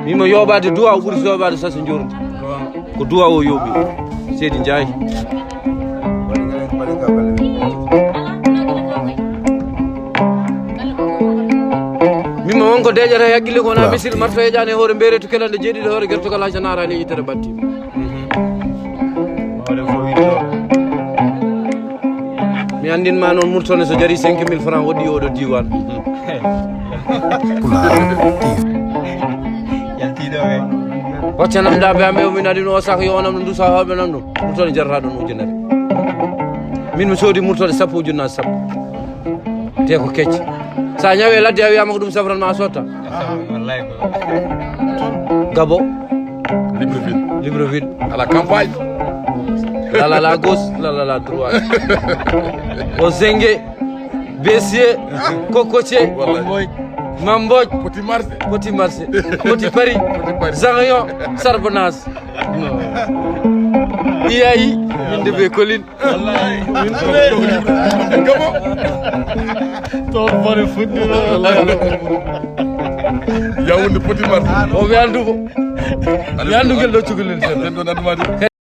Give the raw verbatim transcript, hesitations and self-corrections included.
Mimo yooɓaade duwa o ɓuri yooɓaade sasa njoorndi. Ko duwa o yooɓi. Seydi Njaay. Mimo wonko deeƴata e hakkille ko wona misil marto heƴaani e hoore mbeere to kelande jeeɗiɗo hoore gertogal hajja naaraani e yitere batti. Mi anndin ma noon murtone so jari cinq mille francs woɗɗi oɗo diwan. Waccanam daɓe am ɓe o min adino o saka yo wonam no dusa hoɓe nam ɗum murtone jarata ɗum ujunere. Min mi soodi murtone sappo ujunnaaji sappo. Te ko kecce. Sa ñawi e ladde a wiyama ko ɗum safran ma a sotta. Gabo. Libreville. Libreville. À la campagne. Lala la gauche, lala la droite. O zenge. Bessier. Cocotier. Wallahi. Mamboj. Petit marché. Petit marché. Petit Paris. Petit Paris. Zangyon. Sarbonage. Iyayi. Inde be Colline. Wallahi. Gabo. Toon bone fuɗɗi. Wallahi. Yawunde Petit Marché. O mi anndu mo. Mi anndu ngel ɗo cukalel. Nden ɗon anndu ma de.